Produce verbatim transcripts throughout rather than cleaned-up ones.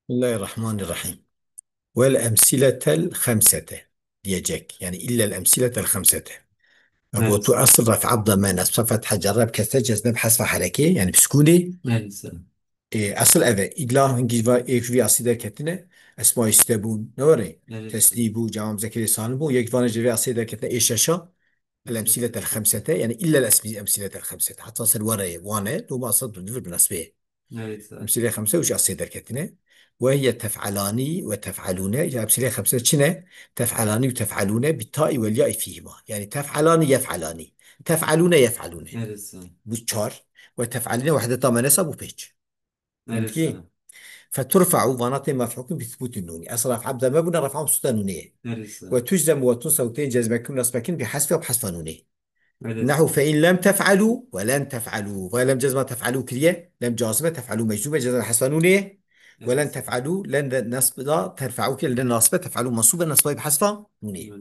Bismillahirrahmanirrahim. Vel emsiletel xemsete diyecek. Yani illel emsiletel xemsete. Ev Evet. gotu esil ref'a damma, nesba fetha, cerra bi kesre, cezme bi hesfa hereke, yani bi sukûnê. Evet. E, esil ev e. Îlla hingî va êk vî asî derketine, esma îste bûn. Ne were? Evet. Tesnî bû, cema muzekerê salim bû. Yek vane ji vê asê derketine ê şeşa. El emsiletel xemsete, yani illel esmi-, emsiletel xemsete. Heta ser were ye, wane, loma asad bi nasbê. Evet. Emsile xemse û ji asê derketine. Ve hiye tef'alani ve tef'alune. Ya emsile xemse çi ne? Tef'alani ve tef'alune bi ta'i vel ya'i fîhima. Yani tef'alani yef'alani. Tef'alune yef'alune. Evet. Bu çar. Ve tef'alune wehdeta menesa bu pêç. Evet. Feturfa'u, vana tê mef'ûl kirin bi thubûtî nûnî. Esla ref'a damma bûne, ref'a mebsûta nûnê ye. Evet. Ve tuczemu ve tunsabu, tên cezme kirin, nasbe kirin bi hesfi, bi hesfa nûnê. Evet. Nehu fe in lem tef'alû ve len tef'alû. Ve lem cezma tef'alû kiriye. Lem cazime, tef'alû meczume, cezma hesfa nûnê ye. Ve len Evet. tef'alû, len de nasb da, terfa'u kiriye, len nasbe, tef'alû mansûbe, nasba bi hesfa nûnê. Evet.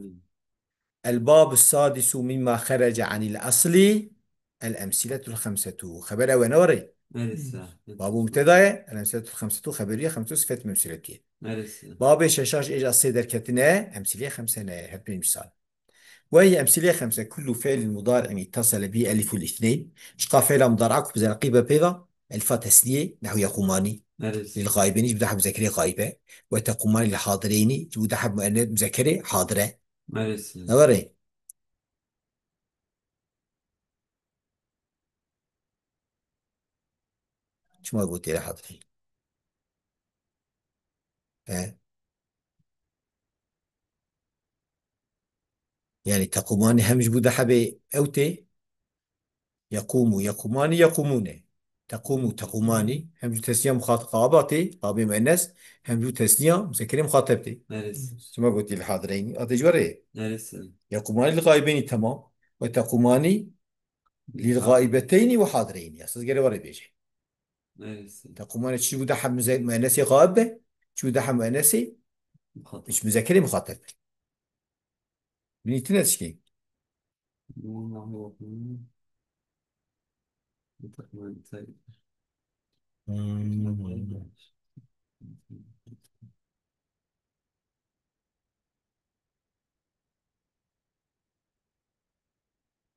El babu sadisu mimma xerece anil asli, el emsiletul xemsetu. Xeber ew e, ne were? Evet. Babu mübteda ye, el emsiletul xemsetu xeberiye, xemsetu sifet memsuletiye. Evet. Babê şeşaş êja sê derketine, emsiliye xemse ne, hep bir misal. Ve hiye emsiliye xemse, kullu fi'lin mudari'in ittasale bi eliful ithneyn. Şqa fi'la mudari'a ku bi zerqî be pêva, elifa tesniye, nehu yequmani. Evet. Lil gayibeni, ji bu daha muzekerê gaybe. Ve tequmani lil hadireyni, ji bu daha muenne-, muzekerê hadire. Mersi. Ne were? Çima gotê re hadirî? He? Yani tequmani hem ji bu dehebê ew tê. Yequmu, yequmani, yequmune. Tequmu, tequmani. Hem ji tesniya muxat-, qabatê, qabê muennes, hem ji tesniya muzekerê muxateb tê. Neresi? Çima gotî li hadireynî? Ate ji we re ye. Neresi? Yequmani li gaybeynî temam. Ve tequmani lil gaibeteynî ve hadireynî. Esas gere we re bêje. Neresi? Tequmani çi bu daha muze-, muennesê gaib be, çi bu daha muennesê Muxateb. hiç muzekerê muxateb be. Binî tine çikî? Hmm.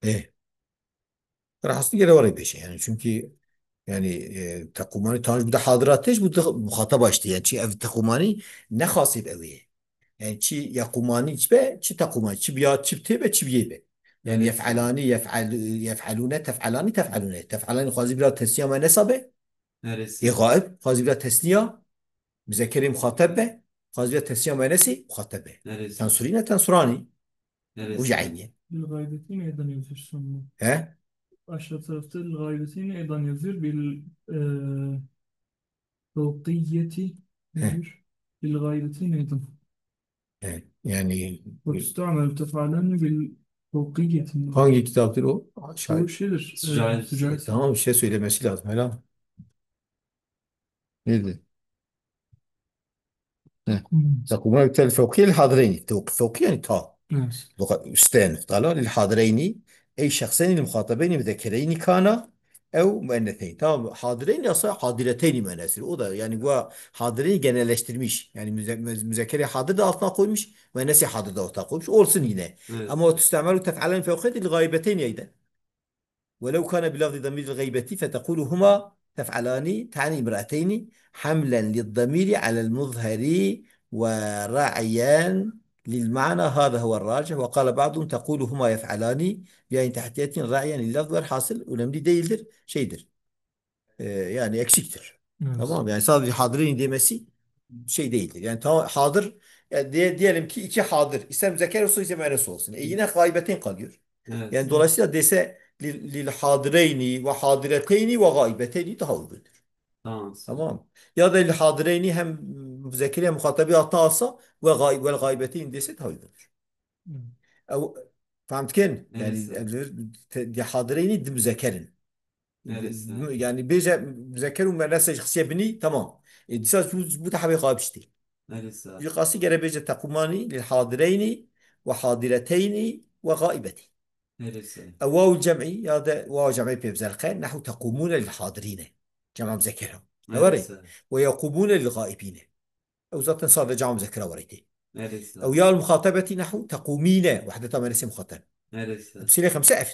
Ê. Rehastin gere were bêje. Yani çünkü yani, e, tequmani tanj bu da hadira têj bu da muhataba işte. Yani çi ev tequmani ne xasib ew ye. Yani çi yequmani çi be, çi tequmani, çi biya, çi tê be, çi biyê be. Yani Evet. yef'alani, yef'al-, yef'alune, tef'alani, tef'alune. Tef'alani xwazi bila tesniya muennesa be. Neresi? Ê gaib, xwazi bila tesniya muzekerê muxateb be, xwazi bila tesniya muennesi muxateb be. Neresi? Tensurine, tensurani. Neresi? Bu ji eynî. Lil gaybetin eydan yazıyor sanırım. He? Aşağı tarafta lil gaybetin eydan yazıyor. Bil, e, fevkiyeti He. yazıyor. Lil gaybetin eydan. He. Yani Ve tusta'mel tef'alani bil fevkiyeti. Hangi kitaptır o? Aşağı. Bu şeydir. Sücayet. E, Sücayet. Tamam, bir şey söylemesi lazım. Helal. Neydi? Heh. Hmm. Tequmani tel fewqî lil hadireyni. Tew-, fewqî yani ta. Evet. Loqa üste nokta la lil hadireyni. Ey şexseyni lil muxatabeynî muzekereyni kana ew muenneseyn. Tamam, hadireyni aslında hadireteyni muennesdir. O da yani bu hadireyni genelleştirmiş. Yani müze-, müze-, müzekere hadir de altına koymuş, muennesi hadir de ortaya koymuş. Olsun yine. Evet. Ama o tüstemelu tef'alen fewqî lil gaybeteyn eyden. ولو كان بلفظ ضمير الغيبة فتقول هما تفعلان تعني امرأتين حملا للضمير على المظهر ورعيا للمعنى، هذا هو الراجح، وقال بعضهم تقول هما يفعلان بعين تحتية رعيا لللفظ، والحاصل önemli değildir, şeydir. E, yani eksiktir. Evet. Tamam, yani sadece hadirin demesi şey değildir. Yani ta-, hadir, yani diye-, diyelim ki iki hadir, ister müzekker olsun ister müennes olsun. E, yine gaybeteyn kalıyor. Evet. Yani dolayısıyla dese lil, lil hadireyni ve hadireteyni ve gaibeteyni daha uygundur. Tamam. Tamam. Ya da lil hadireyni hem müzekkeri hem muhatabi altına alsa ve gay-, vel gaibeteyni dese daha uygundur. Hı. Ew, fehm dikin? Yani, Evet. ev, te-, di hadireyni di müzekerin. Evet. Yani bêje müzeker û muennes ji xisiye binî, tamam. E, dîsa bu, bu da hebê xwe piştî. Evet. Ji qasî gere bêje tequmani lil hadireyni ve hadireteyni ve gaibetî. Evet. Ew waw cem'î ya de waw cem'î pê bizelqe, nehu tequmune lil hadirîne. Cem'a müzeker o. Evet. Ew re. Ve yequmune lil gaibîne. Ew zaten sade cama muzekera werî tê. Ew ya muxatabetî nehu teqûmîne, wehdeta menasê muxatab. Emsîlê xemse ev.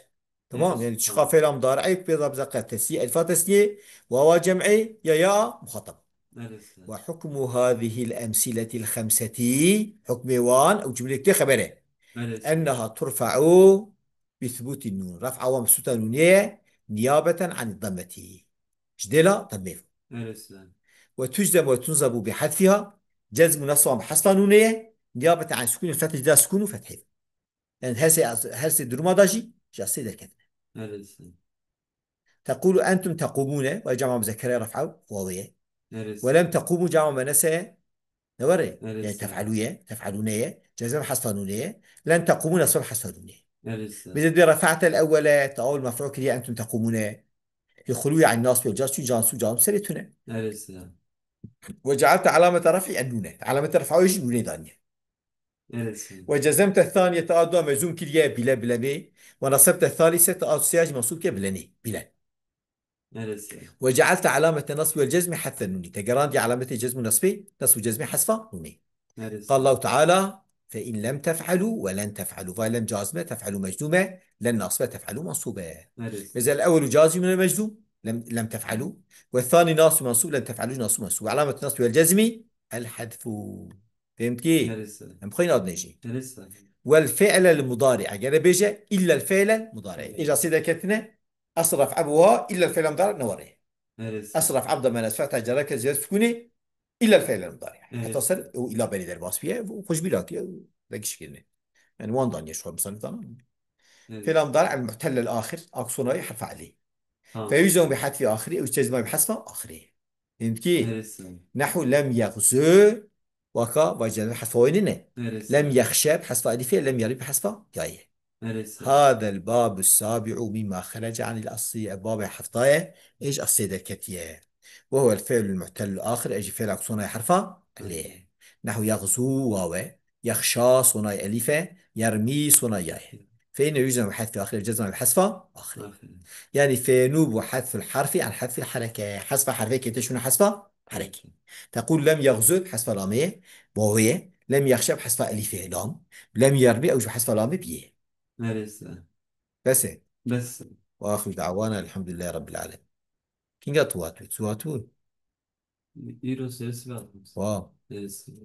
Tamam, yani çiqa fêla mudari'ê ku pê de bize qe tesnîye, elfa tesnîye, wawa cem'ê, ya ya muxatab. Ve hukmu hadihil emsiletil xemsetî, hukmê wan, ew cumleyek tê xebere. Enneha turfa'u bi thubuti nun. Ref'a wan bi suta nûnê ye, niyabeten anid demmeti. Ji dêla demmê. Ve tuczem ve tunzabu bi hedfiha, cezm û nasb wan bi hesfa nûnê ye, niyabeten an sukûn û fethê, cida sukûn û fethê. Yani her sê, her sê duruma da jî, ji asê derketine. Tequlu entum tequmune, ve cama muzekere ref'a wawê ye. Ve lem tequmu cama menese ne were. Yani tef'alu ye, tef'alune ye, cezem hesfa nûnê ye. Len tequmu nasb hesfa nûnê ye. Bizê dê refa'tel ewwele, ta awil mef'ul kiriye entum tequmune. Li xuluya an nasb wal cezm, çun cazm û cazm serê tune. Ve cealte alamete ref'i en nûne. Alamete ref'a jî nûnê daniye. Ve cezemte thaniye, ta a dua mezûm kiriye bile, bilemê. Ve nasebte thalise, ta a siya jî mensûb kiriye bilenê. Bilen. Ve cealte alamete nasb wal cezmi hedfe nûnî. Te gerandiye alametê cezm û nasbê, nasb û cezmê hesfa nûnê. Qal Allahu Teala, fe in lem tef'alu ve len tef'alu. Vay lem cazme, tef'alu meczume, len nasbe, tef'alu mansube. Mesela el ewwelu cazim ve meczum, lem, lem tef'alu. Ve thani nasib mansub, len tef'alu nasib mansub. Alamet nasb wal cezmi el hedfu. Fehmtî? Em xwîn adnê jî. Wel fi'lel mudari. Eger bêje, illel fi'lel mudari. Êja sê derketine, asl raf'a bi wa, illel fi'lel mudari ne were. Asl raf'a bi da menes fetha cereke ziyad sukûnê, illel fi'lel mudari. Heta ser û illa berî derbas biye, û xwe ji bîr hatiye, û vegiş kirine. Yani wan daniye şu an misalî dana. Fi'lel mudari el mu'tellel axir, aksonayî herfa elê. Fe yüzem bi hedfi axirî, ew cezma bi hesfa axirî. Fehmtî? Nehu lem yexzu, waka, vay cezme hesfa wê nîne. Lem yexşe bi hesfa elîfê, lem yerî bi hesfa yayê. Hadel babu sabi'u mimma xerece anil asli, ev babê hefta ye, ê ji aslê derketiye. Ve huwel fi'lul mu'tellul axir, ê jî fi'la ku sonayê herfa elê. Nehu yexzu wawe, yexşa sonayê elîfe, yermî sonayê yayê. Fe inne yüzem bi hedfi axirî, cezma bi hesfa axirî. Yani fe yenûbu hedful harfi an hedfil hareke. Hesfa harfê kete şuna hesfa hareke. Tequl lem yexzu hesfa lamê, wawê, lem yexşe hesfa elîfê lam, lem yermi ew ji hesfa lamê biyê. Bes e. Bes. Ve axiru da'wana elhamdülillahi rabbil alemin. Kinga tu hatû, tu hatû? Îro serê sibe hatû. Wow. Serê sibe.